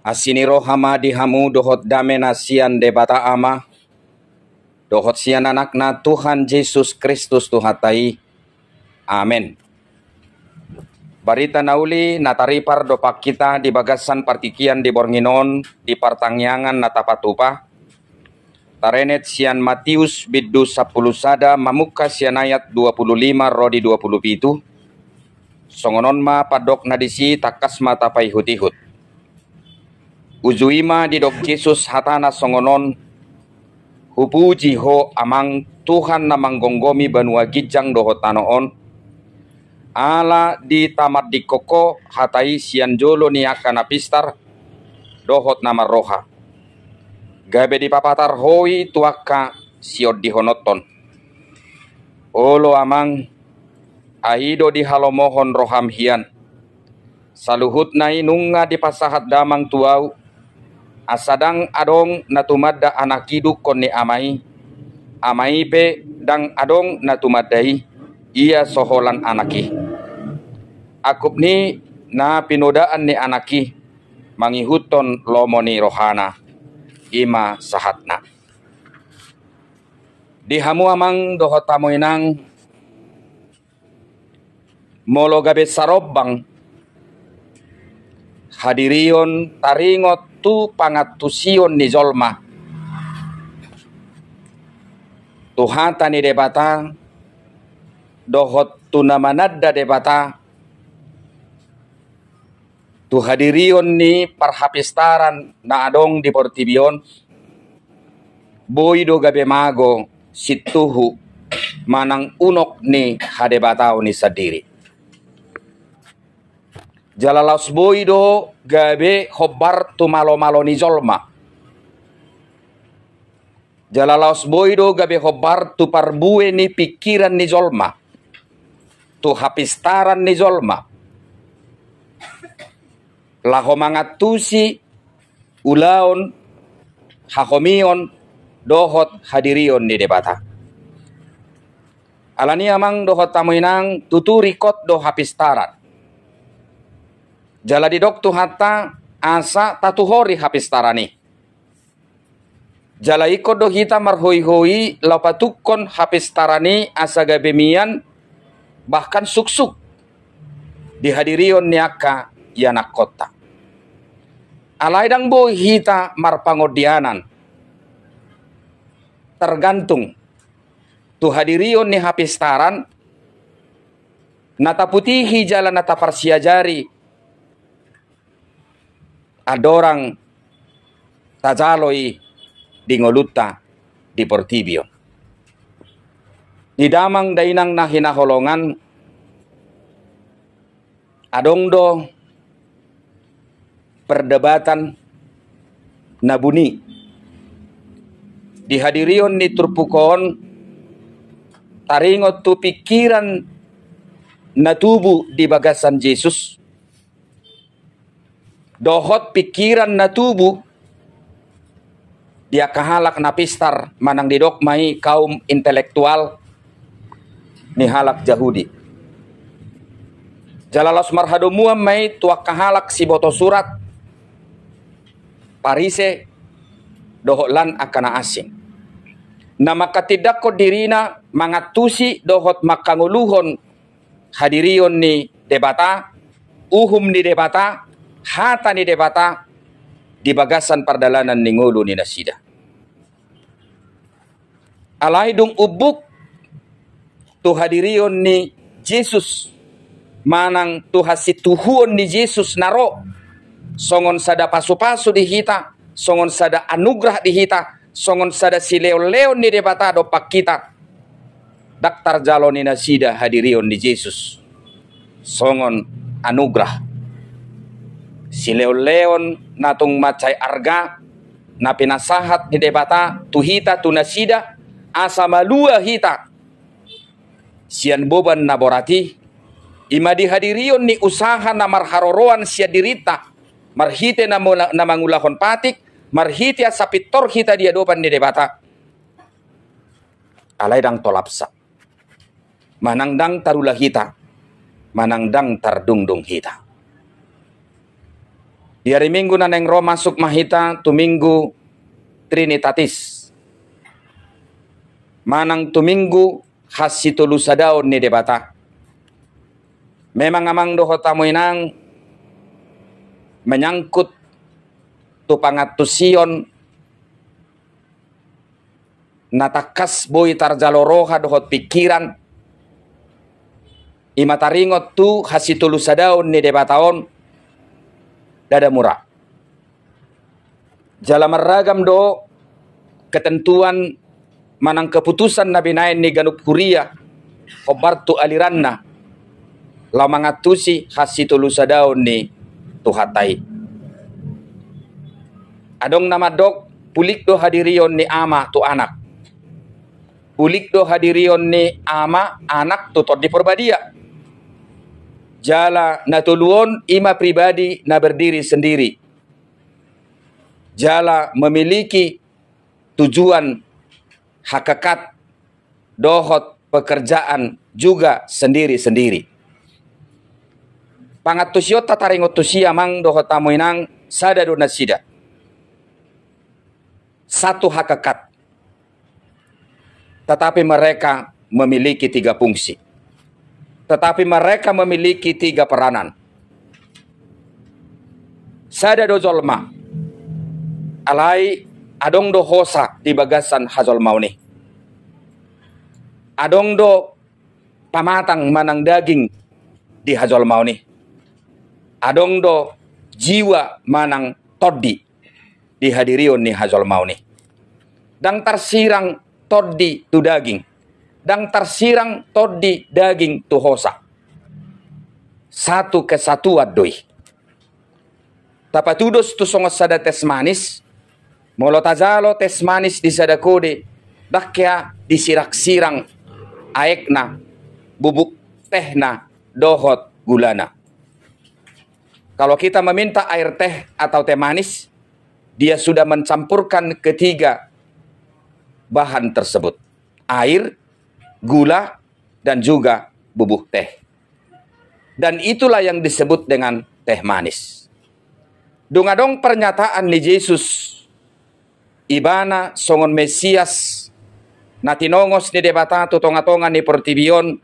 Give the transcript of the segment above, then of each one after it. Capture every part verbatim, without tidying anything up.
Asi ni roha ma di hamu dohot dame na sian Debata Ama, dohot sian Anakna Tuhan Jesus Kristus Tuhanta i. Amen. Barita na uli na taripar dompak hita di bagasan partingkian di borngin on di partangiangan na tapatupa, tarenet sian Matius bindu sampulu sada mamungka sian ayat dua pulu lima ro di dua pulu pitu. Songon on ma pandokna disi, tangkas ma tapaihut-ihut. Uju i ma didok Jesus hatana songon on: Hupuji Ho Amang, Tuhan na manggomgomi banua ginjang dohot tano on, ala ditamandingkon Ho hata i sian jolo ni angka na pistar dohot na marroha, gabe dipapatar Ho i tu angka siondihononhon. Olo Amang, ai do dihalomohon roham hian. Saluhutna i nunga dipasahat Damang tu ahu, asa ndang adong na tumanda Anak i dungkon ni Ama i, Ama i pe ndang adong na tumanda i, ia so holan Anak i. Angkup ni na pinodaan ni Anak i, mangihuthon lomo ni rohana, i ma sahatna. Di hamu Amang dohot hamu Inang, molo gabe sarombang hadirion taringot tu pangantusion ni jolma tu hata ni Debata dohot tu na mananda Debata, tu hadirion ni parhapistaran na adong di portibi on, boi do gabe mago sintuhu manang unok ni hadebataon i sandiri. Jala laos boi do gabe hombar tu malo-malo ni jolma. Jala laos boi do gabe hombar tu parbue ni pingkiran ni jolma, tu hapistaran ni jolma, laho mangantusi ulaon, hahomion dohot hadirion ni Debata. Alani Amang dohot hamu Inang, tutu ringkot do hapistaran. Jala didok Tuhanta asa tatuhori hapistaran i. Jala ingkon do hita marhoi-hoi laho patungkon hapistaran i asa gabe mian, bahkan suksuk di hadirion ni angka ianakkonta. Alai ndang boi hita marpangondianan targantung tu hadirion ni hapistaran na taputihi jala na taparsiajari andorang tajalo i di ngolunta di portibi on. Di damang dainang na hinaholongan, adong do perdebatan na buni di hadirion ni turpuk on taringot tu pingkiran na tubu di bagasan Jesus dohot pingkiran na tubu di angka halak na pistar manang didok ma i kaum intelektual ni halak Jahudi. Jala laos marhadomuan ma i tu angka halak siboto surat, Parise, dohot lan angka na asing na mangkatindangkon dirina mangantusi dohot mangkangoluhon hadirion ni Debata, uhum ni Debata, hata ni Debata di bagasan pardalanan ni ngolu ni nasida. Alai dung umbuk tu hadirion ni Jesus manang tu hasintuhuon ni Jesus na ro songon sada pasu-pasu di hita, songon sada anugrah di hita, songon sada silehon-lehon ni Debata dompak hita, ndang tarjalo ni nasida hadirion ni Jesus songon anugrah, silehon-lehon na tung mansai arga na pinasahat ni Debata tu hita, tu nasida, asa malua hita sian boban na borat i, i ma di hadirion ni usaha na marharoroan sian dirinta, marhite na mula-, na mangulahon patik, marhite asa pintor hita di adopan ni Debata. Alai ndang tolapsa, manang ndang tarula hita, manang ndang tardungdung hita. Di ari Minggu na naeng ro masuk ma hita tu Minggu Trinitatis, manang tu Minggu hasitolusadaon ni Debata. Memang amang dohot hamu inang, menyangkut tu pangantusion na tangkas boi tarjalo roha dohot pingkiran, i ma taringot tu hasitolusadaon ni Debata on, ndada mura. Jala marragam do ketentuan manang keputusan na binaen ni ganup huria hombar tu aliranna laho mangantusi hasitolusadaon ni Tuhanta i. Adong na mandok, pulik do hadirion ni Ama tu Anak. Pulik do hadirion ni Ama, Anak tu Tondi Porbadia. Jala na tolu on i ma pribadi na berdiri sendiri, jala memiliki tujuan, hakikat, dohot pekerjaan juga sendiri-sendiri. Pangantusionta taringot tusi amang dohot hamu inang, sada do nasida. Satu hakikat. Tetapi mereka memiliki tiga fungsi. Tetapi mereka memiliki tiga peranan. Sada do jolma. Alai adong do hosa di bagasan hajolmaon i. Adong do pamatang manang daging di hajolmaon i. Adong do jiwa manang tondi di hadirion ni hajolmaon i. Ndang tarsirang tondi tu daging. Ndang tarsirang tondi daging tu hosa. Satu kesatuan do i. Tapatudos tu songon sada teh manis, molo tajalo teh manis di sada kode, ndang hea disirang-sirang aekna, bubuk tehna, dohot gulana. Kalau kita meminta air teh atau teh manis, dia sudah mencampurkan ketiga bahan tersebut. Air, gula, dan juga bubuk teh. Dan itulah yang disebut dengan teh manis. Dung adong pernyataan ni Jesus, Ibana songon Mesias na tinongos ni Debata tu tonga-tonga ni portibi on,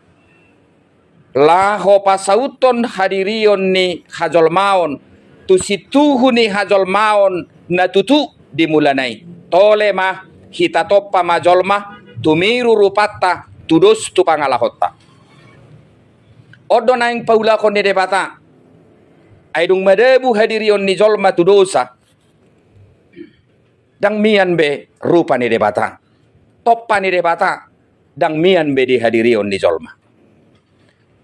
laho pasauthon hadirion ni hajolmaon tu situhu ni hajolmaon na tutu di mulana i. Tole ma hita tompa ma jolma, tumiru rupanta, tudos tu pangalahonta. On do naeng paulakon ni Debata. Ai dung madabu hadirion ni jolma tu dosa, ndang mian be rupa ni Debata. Tompa ni Debata ndang mian be di hadirion ni jolma.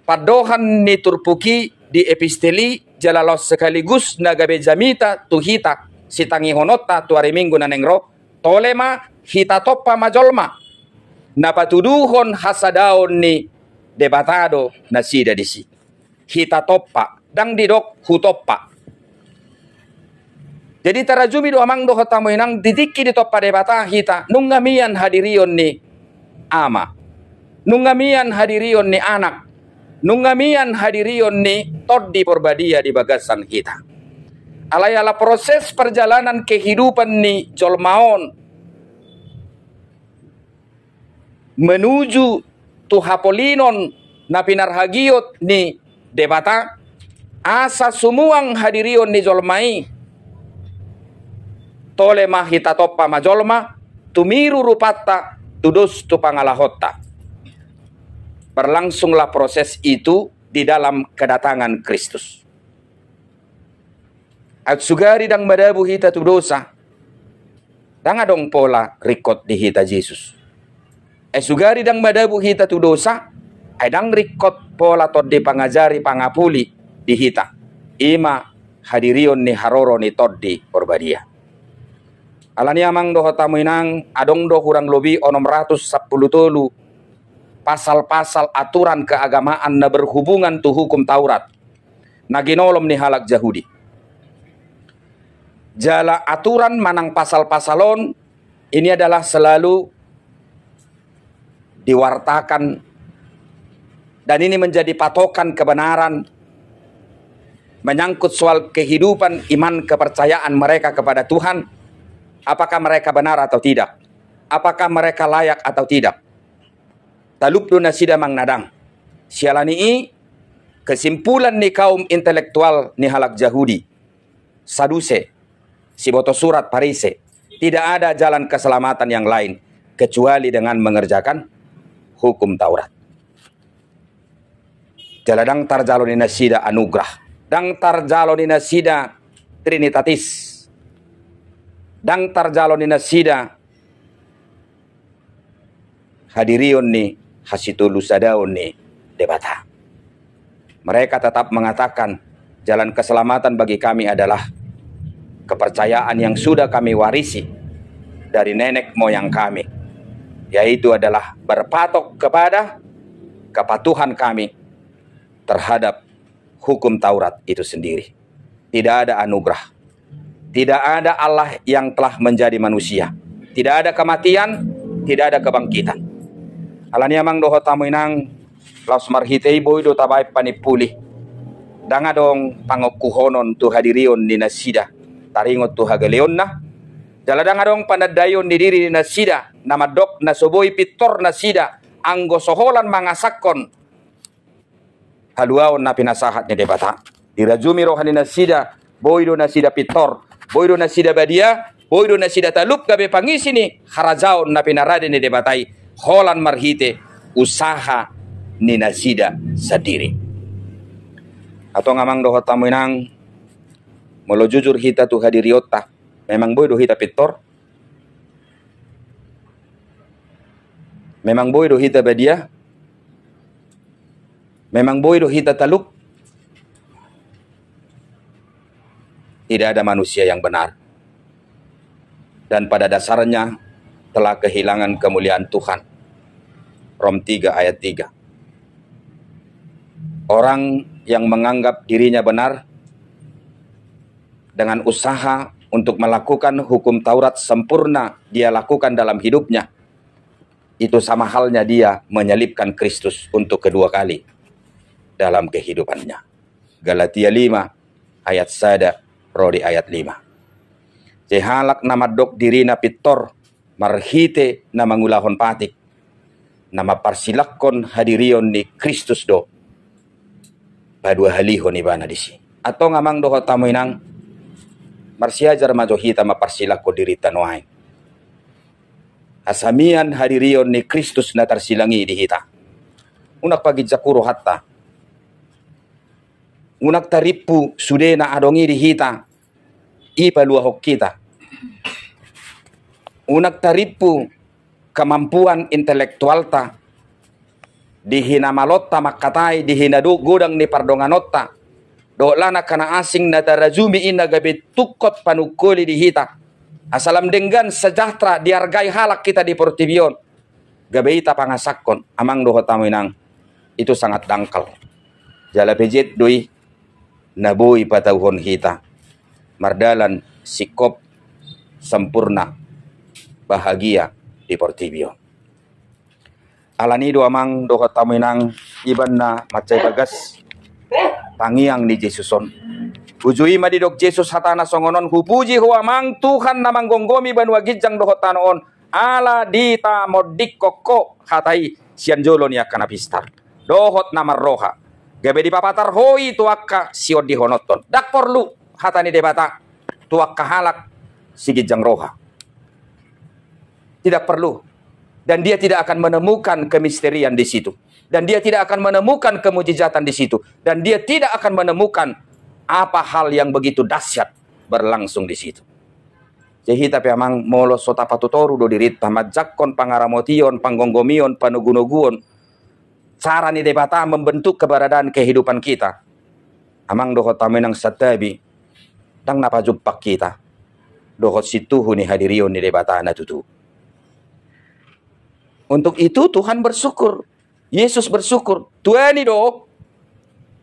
Pandohan ni turpuk i di epistel i jala laos sekaligus na gabe jamita tu hita sitangihononta tu ari Minggu na naeng ro, tole ma hita tompa ma jolma. Na patuduhon hasadaon ni Debata do nasida disi. Hita tompa, ndang didok hutompa. Jadi tarajumi do amang dohot hamu inang, di tingki ditompa Debata hita, nunga mian hadirion ni Ama, nunga mian hadirion ni Anak, nunga mian hadirion ni Tondi Porbadia di bagasan hita. Alai ala proses perjalanan kehidupan ni jolma on menuju tu hapolinon na pinarhagiot ni Debata, asa sumuang hadirion ni jolma i, tole ma hita tompa ma jolma, tumiru rupanta, tudos tu pangalahonta. Berlangsunglah proses itu di dalam kedatangan Kristus. Ai sugari ndang madabu hita tu dosa, ndang adong pola ringkot di hita Jesus. Ai sugari ndang madabu hita tu dosa, ai ndang ringkot pola tondi pangajari pangapuli di hita. I ma hadirion ni haroro ni Tondi Porbadia. Alani amang dohot hamu inang, adong do hurang lobi onom ratus sampulu tolu pasal-pasal aturan keagamaan na berhubungan tu hukum Taurat na ginolom ni halak Jahudi. Jala aturan manang pasal-pasal on ini adalah selalu diwartakan dan ini menjadi patokan kebenaran Menyangkut soal kehidupan iman kepercayaan mereka kepada Tuhan, apakah mereka benar atau tidak? Apakah mereka layak atau tidak? Talup do nasida manang na dang. Siala ni i, kesimpulan ni kaum intelektual ni halak Jahudi, Saduse, siboto surat Parise, tidak ada jalan keselamatan yang lain kecuali dengan mengerjakan hukum Taurat. Jala dang tarjalo ni nasida anugrah, dang tarjalo ni nasida Trinitatis, dang tarjalo ni nasida hadirion ni hasitolusadaon ni Debata. Mereka tetap mengatakan, jalan keselamatan bagi kami adalah kepercayaan yang sudah kami warisi dari nenek moyang kami, yaitu adalah berpatok kepada kepatuhan kami terhadap hukum Taurat itu sendiri. Tidak ada anugerah. Tidak ada Allah yang telah menjadi manusia. Tidak ada kematian, tidak ada kebangkitan. Alani i amang dohot hamu inang, laos marhite i boi do tabaen panimpuli. Dang adong pangongkuhonon tu hadirion ni nasida taringot tu hagaleonna. Jala dang adong panandaion ni diri ni nasida na mandok na so boi pintor nasida anggo so holan mangasahon haluaon na pinasahat ni Debata. Dirajumi roha ni nasida, boi do nasida pintor, boi do nasida badia, boi do nasida talup gabe pangisi ni harajaon na pinarade ni Debata i, holan marhite usaha ni nasida sandiri. Antong amang dohot hamu inang, molo jujur hita tu hadirionta, memang boi do hita pintor? Memang boi do hita badia? Memang boi do hita talup? Tidak ada manusia yang benar. Dan pada dasarnya telah kehilangan kemuliaan Tuhan. Rom tiga ayat tiga. Orang yang menganggap dirinya benar dengan usaha untuk melakukan hukum Taurat sempurna dia lakukan dalam hidupnya, itu sama halnya dia menyalibkan Kristus untuk kedua kali dalam kehidupannya. Galatia lima ayat sada ro di ayat lima. Jadi halak na mandok dirina pintor marhite na mangulahon patik, na mamparsilanghon hadirion ni Kristus do paduahalihon ibana disi. Antong amang dohot hamu inang, marsiajar ma jo hita mamparsilanghon dirinta nuaeng. Asa mian hadirion ni Kristus na tarsilang i di hita. Unang paginjang hu rohanta. Unang tarimpu sude na adong i di hita, i paluahon hita. Unang tarimpu kemampuan intelektualta, di hinamalonta mangkatai, di hinagodang ni pardonganonta, dohot lan angka na asing na tarajumi i na gabe tungkot panungkoli di hita. Asa lam denggan sejahtera diargai halak hita di portibi on, gabe i tapangasahon, amang dohot hamu inang, itu sangat dangkal. Jala pejet do i na boi patauhon hita mardalan singkop, sempurna, bahagia di portibi on. Alani i do amang dohot hamu inang, iban na mansai bagas tangiang ni Jesus on. Uju i ma didok Jesus hatana songon on, hupuji Ho amang Tuhan na manggomgomi banua ginjang dohot tano on, ala ditamondingkon Ho hata i sian jolo ni angka na pistar dohot na marroha, gabe dipapatar Ho i tu angka siondihononhon. Ndang porlu hata ni Debata tu angka halak siginjang roha. Tidak perlu. Dan dia tidak akan menemukan kemisterian di situ. Dan dia tidak akan menemukan kemujizatan di situ. Dan dia tidak akan menemukan apa hal yang begitu dahsyat berlangsung di situ. Jadi hita pe amang, molo so tapatutoru do dirinta manjangkon pangaramotion, panggomgomion, panogunoguon, cara ni Debata membentuk keberadaan kehidupan kita, amang dohot hamu inang, santabi, ndang na pajumpang hita dohot sintuhu ni hadirion ni Debata na tutu. Untuk itu Tuhan bersyukur. Yesus bersyukur. Tuani do,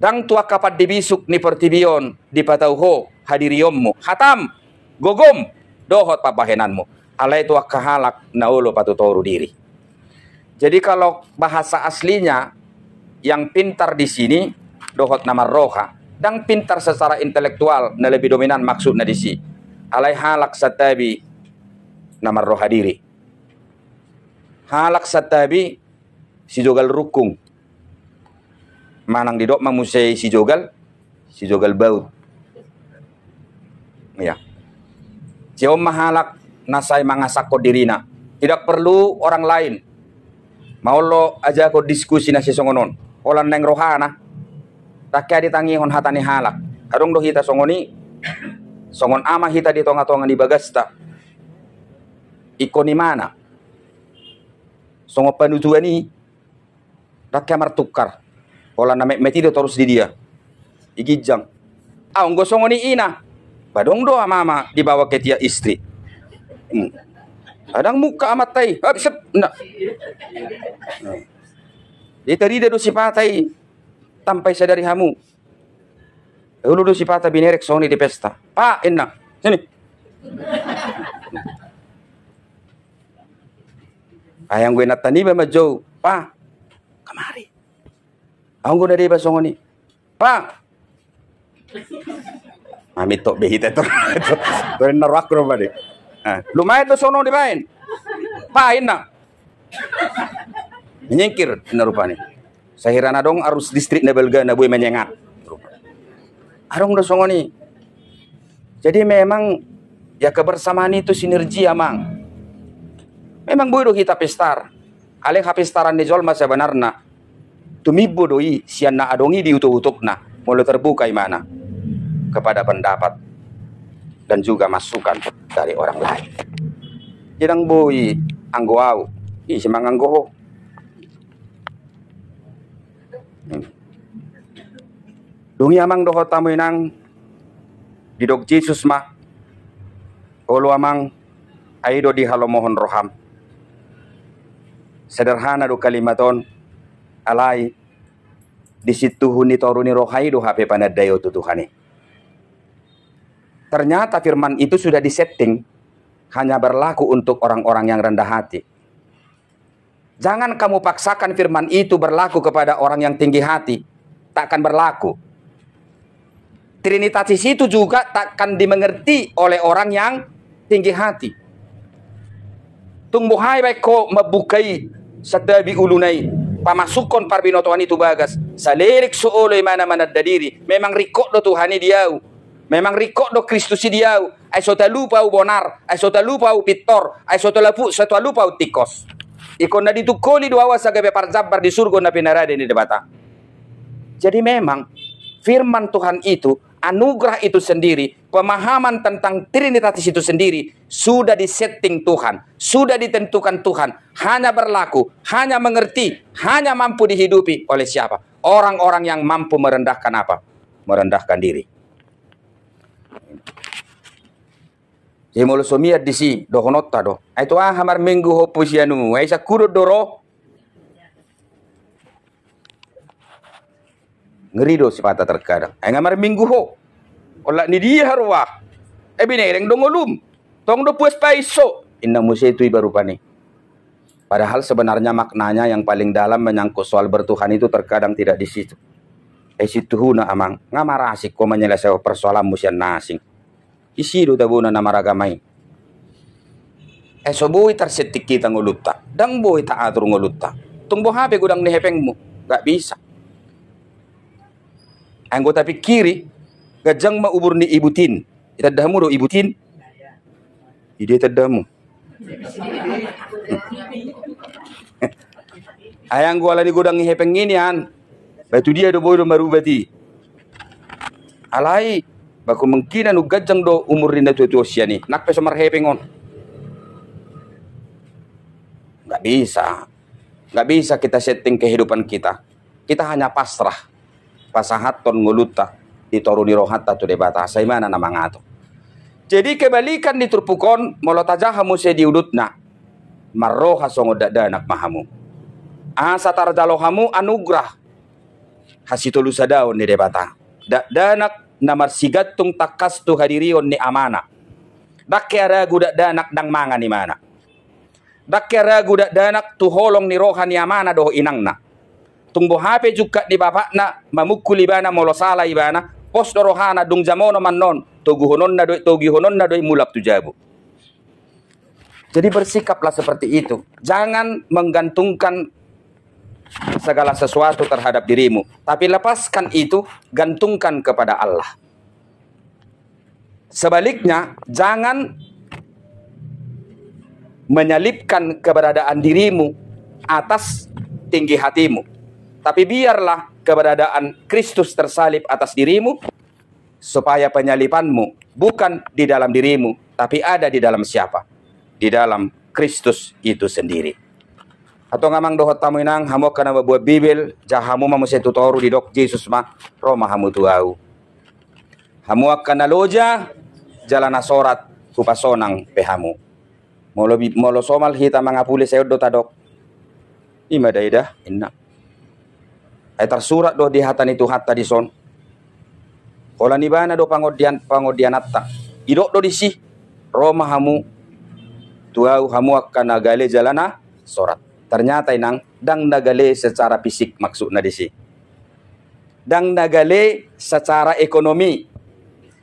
ndang tu angka pandibisuk ni portibi on dipatau Ho hadirionmu, hatam, gogom, dohot pambahenanmu. Alai tu angka halak na olo patutoru diri. Jadi kalau bahasa aslinya, yang pintar di sini dohot na marroha. Ndang pintar secara intelektual, na lebih dominan maksudna disi. Alai halak santabi na marroha diri. Halak santabi sijogal rungkung. Manang didok ma muse sijogal, sijogal baut. Iya. Sian on ma halak na sai mangasakkon dirina. Tidak perlu orang lain. Maolo aja ko diskusi na sisongon on. Holan naeng rohana. Ndang hea ditangihon hata ni halak. Adong do hita songon i. Songon ama hita di tonga-tonga ni bagasta. Ingkon imana. Songon panutuan i. Ndang hea martukar. Holan na metmet i do torus di dia. I ginjang. Au anggo songon i ina. Ba adong do ama-ama dibawa ke tiap istri. Hmm. Ndang mungka amanta i. Hap, sep. Nah. Jadi tarida do sipata i. Tampai sadari hamu. Olo do sipata binerek songon i di pesta. Pa, inna. Sini. Ai anggo inanta niba manjou, pa, kemari. Anggo na deba songon i, pa. Mamintok be hita tu. Tu na rohakku do bade. Ah, lumayan do songon dibaen. Pa, inna. Menyingkir inna rupani. Sahira na adong arus listrik na balga na boi menyengat. Adong do songon i. Jadi memang ya kebersamaan itu sinergi amang. Memang boi do hita pistar. Alai hapistaran ni jolma sebenarna tumimbo do i sian na adong i di utuk-utukna molo terbuka imana kepada pendapat dan juga masukan dari orang lain. Jadi ndang boi anggo au, ise ma anggo ho. Hmm. Dung i amang dohot hamu inang, didok Jesus ma, olo amang, ai do dihalomohon roham. Sederhana do kalimat on, alai di sintuhu ni toru ni roha i do hape panandaion tu Tuhan i. Ternyata firman itu sudah disetting, hanya berlaku untuk orang-orang yang rendah hati. Jangan kamu paksakan firman itu berlaku kepada orang yang tinggi hati. Tak akan berlaku. Trinitatis itu juga tak akan dimengerti oleh orang yang tinggi hati. Tung boha i baen ho mambuka i santabi uluna i, pamasukhon parbinotoan i tu bagas, saleleng so olo imana mananda diri, memang ringkot do Tuhan i di au. Memang ringkot do Kristus i di au, ai so talupa au bonar, ai so talupa au pintor, ai so talupa, so talupa au tingkos. Ingkon na ditungkoli do au asa gabe parjambar di surgo na pinarade ni Debata. Jadi memang firman Tuhan itu, anugerah itu sendiri, pemahaman tentang Trinitatis itu sendiri sudah disetting Tuhan, sudah ditentukan Tuhan, hanya berlaku, hanya mengerti, hanya mampu dihidupi oleh siapa? Orang-orang yang mampu merendahkan apa? Merendahkan diri. Jadi molo so mian disi dohononta do, ai tu aha marminggu ho pusianmu, ai sangkudon do ro. Ngeri do sipata terkadang. Ai nga marminggu ho. Olat ni dia haroa. Ai binereng do ngolum. Tong do puas paiso. Inna muse tu iba rupani. Padahal sebenarnya maknanya yang paling dalam menyangkut soal bertuhan itu terkadang tidak di situ. Eh, situhuna amang, nga marasing ho menyelesaikan persoalanmu sian na asing. Isi do tabona na maragama i. Eh, so boi tarsetting hita ngolunta, ndang boi taatur ngolunta. Tung boha pe godang ni hepengmu, nggak bisa. Anggo tapingkiri, ganjang ma umur ni ibutin. Itandamu do ibutin? Ide tandamu. Ai anggo ala ni godang ni hepeng i nian, ba tu dia do boi do marubat i. Alai ba kemungkinan umganjang do umur ni na tua-tua sian i, nang pe so marhepeng on. Nggak bisa. Nggak bisa kita setting kehidupan kita. Kita hanya pasrah, pasahathon ngolunta di toru ni rohanta tu Debata, sai Ibana na mangatur. Jadi kebalikan ni turpuk on, molo tajaha muse di udutna, marroha songon dakdanak ma hamu. Asa tarjalo hamu anugrah hasitolusadaon ni Debata. Dakdanak na marsigantung tangkas tu hadirion ni amana. Ndang hea ragu dakdanak ndang mangan imana. Ndang hea ragu dakdanak tu holong ni roha ni amana dohot inangna. Tung boha pe jungkat ni bapakna mamungkul ibana molo sala ibana, Pos do rohana, dung jamono ma annon, toguhononna do i, togihononna do i mulak tu jabu. Jadi bersikaplah seperti itu. Jangan menggantungkan segala sesuatu terhadap dirimu, tapi lepaskan itu, gantungkan kepada Allah. Sebaliknya, jangan menyalibkan keberadaan dirimu atas tinggi hatimu, tapi biarlah keberadaan Kristus tersalib atas dirimu, supaya penyalibanmu bukan di dalam dirimu, tapi ada di dalam siapa? Di dalam Kristus itu sendiri. Antong amang dohot hamu inang, hamu angka na mambuat Bibel, ja hamu ma muse tu toru, didok Jesus ma, ro ma hamu tu ahu. Hamu angka na loja, jala na sorat, hupasonang pe hamu. Molo bi-, molo somal hita mangapuli, sai on do tadok. I ma da i da, inna. Ai tarsurat do di hata ni Tuhanta dison. Holan ibana do pangondian, pangondiananta. Didok do disi, ro ma hamu tu ahu, hamu angka na gale jala na sorat. Ternyata inang, ndang na gale secara fisik maksudna disi. Ndang na gale secara ekonomi.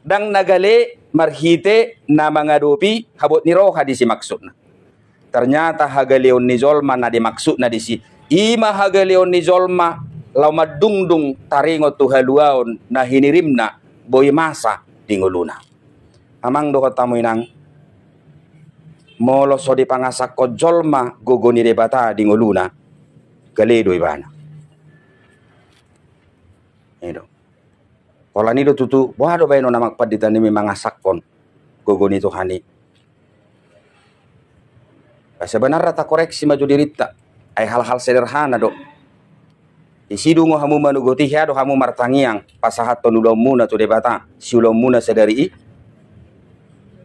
Ndang na gale marhite na mangadopi habot ni roha disi maksudna. Ternyata hagaleon ni jolma na dimaksudna disi, i ma hagaleon ni jolma laho mandungdung taringot tu haluaon na hinirimna boi masa di ngoluna. Amang dohot hamu inang, molo so dipangasahon jolma gogo ni Debata di ngoluna, gale do ibana. I do. Holan i do tutu, boha do baenon amang pandita nami mangasahon gogo ni Tuhan i? Sebenarna takoreksi ma jo dirinta. Ai hal-hal sederhana do. Disi dungo hamu manugoti, hea do hamu martangiang pasahathon ulaonmuna tu Debata, siulaonmuna sadari i?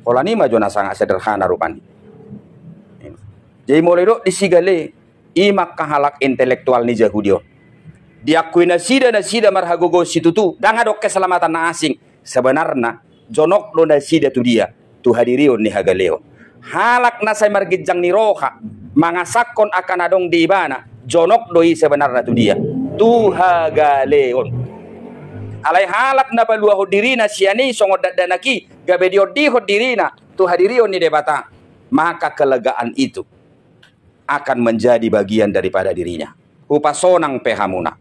Holan i ma jo na sangat sederhana rupani. Jadi molo didok disi gale, i ma angka halak intelektual ni Jahudi on. Diakui nasida, nasida marhagogoon situtu, ndang adong keselamatan na asing. Sebenarna, jonok do nasida tu dia, tu hadirion ni hagaleon. Halak na sai marginjang ni roha, mangasahon angka na adong di ibana, jonok do i sebenarna tu dia, tu hagaleon. Alai halak na paluahon dirina sian i songon dakdanak i, gabe diondihon dirina tu hadirion ni Debata, maka kelegaan itu akan menjadi bagian daripada dirinya. Hupasonang pe hamuna.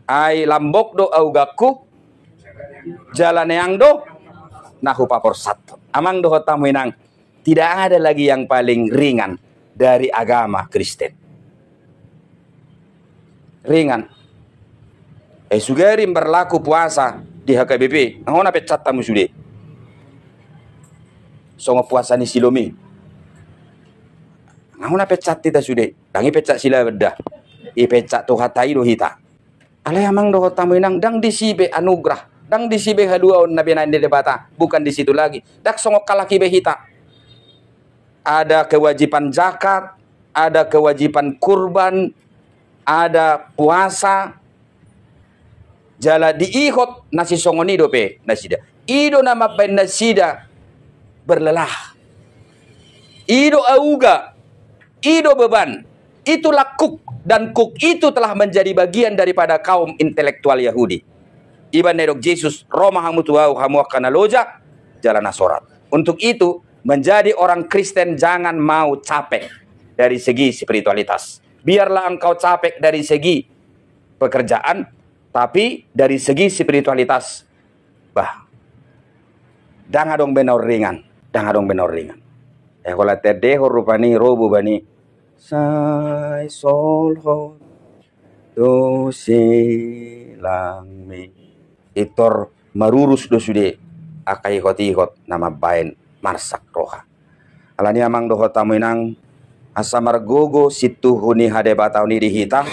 Ai lambok do augangku, jala neang do na hupaporsathon. Amang dohot hamu inang, tidak ada lagi yang paling ringan dari agama Kristen. Ringan. Eh, sugari berlaku puasa di H K B P, nga hona peccat hamu sude. Songon puasa ni Siloam i. Nga hona peccat hita sude. Ndang i peccat Silaban da. I peccat Tuhanta i do hita. Alai amang dohot hamu inang, ndang disi be anugerah, ndang disi be haluaon na binahen ni Debata, bukan di situ lagi. Ndang songon halak i be hita. Ada kewajiban zakat, ada kewajiban kurban, ada puasa. Jala diihot na sisongon i dope nasida. I do na mambahen nasida berlelah. I do auga, i do beban. Itulah kuk, dan kuk itu telah menjadi bagian daripada kaum intelektual Yahudi. Iba na didok Jesus, ro ma hamu tu ahu, hamu angka na loja jala na sorat. Untuk itu, menjadi orang Kristen jangan mau capek dari segi spiritualitas. Biarlah engkau capek dari segi pekerjaan, tapi dari segi spiritualitas, bah, ndang adong be na ringan, ndang adong be na ringan. Eh, holan tendehon rupani, robo bani, sai solhot tu silangmi. Pintor marurus do sude angka ihot-ihot na mambahen marsak roha. Alani amang dohot hamu inang, asa margogo sintuhu ni hadebataon i di hita,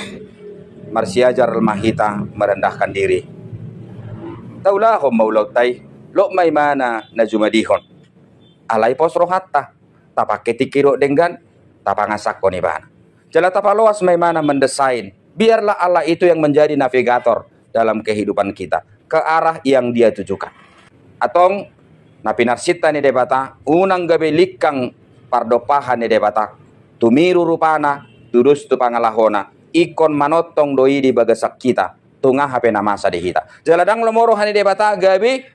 marsiajar ma hita merendahkan diri. Taulahon ma ulaonta i, lot ma imana na jumadihon. Alai pos rohanta, tapangke tingki dohot denggan, tapangasahon ibana. Jala tapaloas ma imana mendesain. Biarlah Allah itu yang menjadi navigator dalam kehidupan kita, ke arah yang Dia tujukan. Antong, na pinarsinta ni Debata, unang gabe lingkang pardompahan ni Debata. Tumiru rupana, tudos tu pangalahona, ingkon manongtong do i di bagasan hita. tung aha pe na masa di hita. Jala ndang lomo roha ni Debata gabe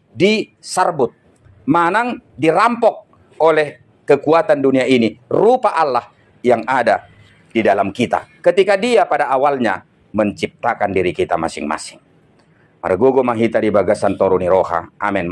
disarbut, manang dirampok oleh kekuatan dunia ini rupa Allah yang ada di dalam kita, ketika Dia pada awalnya menciptakan diri kita masing-masing. Margogo ma hita di bagasan toru ni roha. Amen.